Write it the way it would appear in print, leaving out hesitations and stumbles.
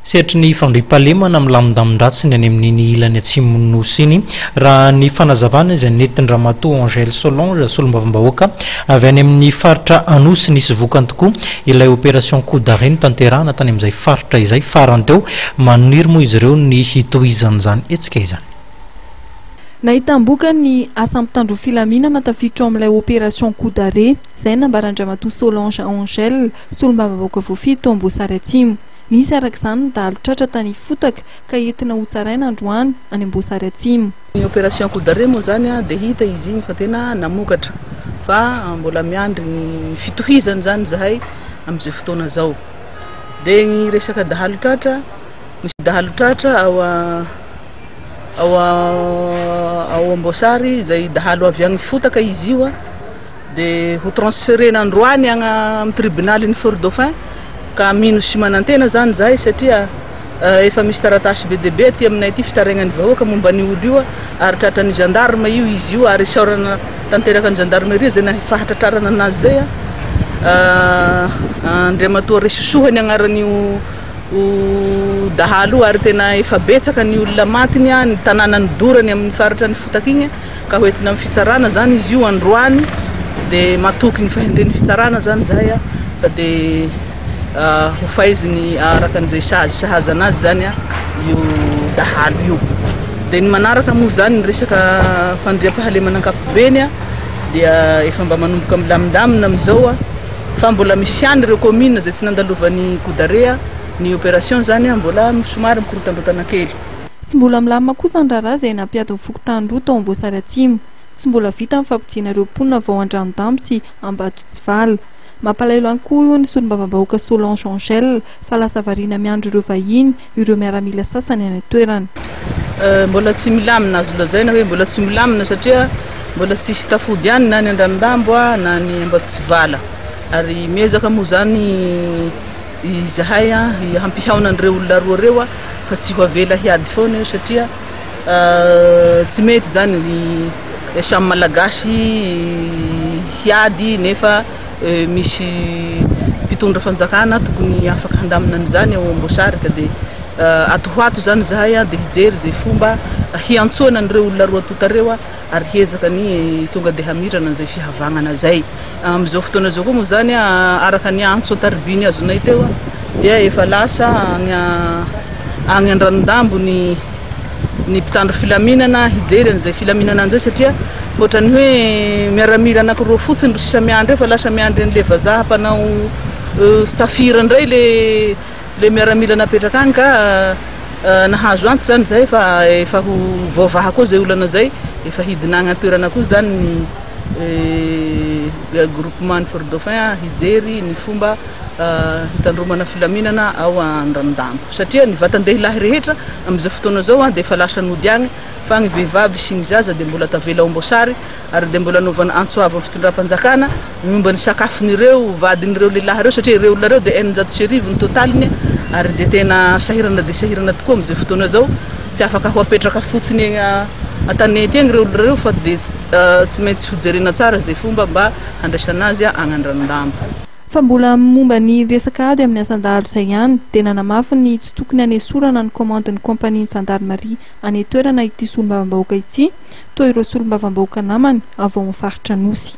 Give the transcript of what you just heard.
Sehatry ny fandriampahalemana milamindamin-dratsy ny any amin'iny ilany atsimon'ny Nosy iny, raha ny fanazavana izay nentin-dRamatoa Angèle Solange, solombavambahoaka avy any amin'ny faritra Anosy. Nisy vokany tokoa ilay opération coup d'arrêt notanterahana tany amin'izay faritra izay farany teo. Maniry moa izy ireo ny hitohizan'izany hetsika izany. Nahitam-bokany ny asa mpitandro filaminana tafiditra ao amin'ilay opération coup d'arrêt, izay nambaran-dRamatoa Solange Angèle, solombavambahoaka voafidy tao Amboasary Atsimo. Nisy araka izany ny dahalo tratra tany Ifotaka ka entina hotsaraina androany any Amboasary Atsimo. Ny opération coup d'arrêt moa izany dia hita izy iny fa tena namokatra fa mbola miandry ny fitohizany izany izahay amin'izao fotoana izao. Dia ny resaka dahalo tratra, misy dahalo tratra ao ao ao Amboasary izay dahalo avy any Ifotaka izy io. Dia ho transferena androany agny amin'ny tribonalin'i Fort Dauphin ka mino sy manantena zany zahay satria efa misy taratasy be dia be aty aminay aty fitarainan'ny vahoaka momba an'io olo io ary tratran'ny gendarme io izy io ary isaorana tanteraka ny gendarmerie zay nahay fahatratrarana anazy zay Andriamatoa Resosoha ny agnaran'io dahalo io ary tena efa betsaka ny olona matiny ny tanàna nodorany amin'ny faritra ny fotaka igny. Ka ho entina amin'ny fitsarana zany izy io androany dia matoky ny fahendren'ny fitsarana zany zahay fa dia ho faiziny araka an'izay sazy sahaza anazy zany io dahalo io. Dia ny manaraka moa zany ny resaka fandriampahalemana ankapobeny dia efa mba manomboka milamindamina amin'izao fa mbola misy ihany ireo commune izay tsy nandalovan'ny coup d'arrêt ny opération zany mbola somary mikorotandrotana kely. Tsy mbola milamina kosa ny raharaha izay nampiady ny fokontany roa tao Amboasary Atsimo. Tsy mbola vita ny fampodiana ireo mponina avy ao Andranodambo sy Ambatotsivala. Mampalahelo ihany koa hoy ny solombavambahoaka Solange Angèle fa lasa variana miandry ireo vahiny ireo miaramila sasany any an-toerana. Mbola tsy milamina, azo lazaina hoe mbola tsy milamina satria mbola tsisy tafody ihany na any Andranodambo na any Ambatotsivala ary miezaka moa izany izahay hampihaona an'ireo olona roa ireo fa tsy ho avela hiady foana io satria tsy mety izany ny samy Malagasy hiady nefa misy mpitondra fanjakana tokony afaka handamina an'izany ao Amboasary ka dia ato ho ato izany izahay dia hijery izay fomba hiantsoana an'ireo olona roa tonta ireo ary hiezaka ny tonga dia hamirana an'izay fihavagnana izay. Amin'izao fotoana izao koa moa izany araka ny antso an-tarobiny azonay teo dia efa lasa any any Andranondambo ny ny mpitandro filaminana hijery an'izay filaminana an'izay satria ohatran'ny hoe miaramila anankiroa fotsiny ro sisa miandry eo fa lasa miandry an'ilay vazaha mpanao safira indray le le miaramila napetraka any ka nahazo antso izany izay fa efa ho voavaha koa izay olana izay, efa hidina any an-toerana koa izany ny groupement ny Fort Dauphin hijery ny fomba hitandromana filaminana ao Andranondambo satria ny vatan-dehilahy rehetra amin'izao fotoana izao dia efa lasa nody agny fa ny vehivavy sy ny zaza dia mbola tavela ao Amboasary ary dia mbola anaovana antso avo amin'ny fitondram-panjakana momba ny sakafon'ireo vadin'ireo lehilahy ireo satria ireo olona ireo dia 1600 ny totaliny ary dia tena sahirana dia sahirana tokoa amin'izao fotoana izao, tsy afaka ho apetraka fotsiny eny an-tanety eny ireo olona ireo fa dia tsy maintsy hojerena tsara izay fomba mba handraisana azy any Andranondambo. Fa mbola momba ny resaka ady amin'ny asan-dahalo izay ihany dia nanamafy ny tsy tokony hanesorana ny kaomandin'ny kaompanian'ny zandarimaria any an-toerana ity solombavambahoaka ity toa ireo solombavambahoaka namany avy ao amin'ny faritra Anosy.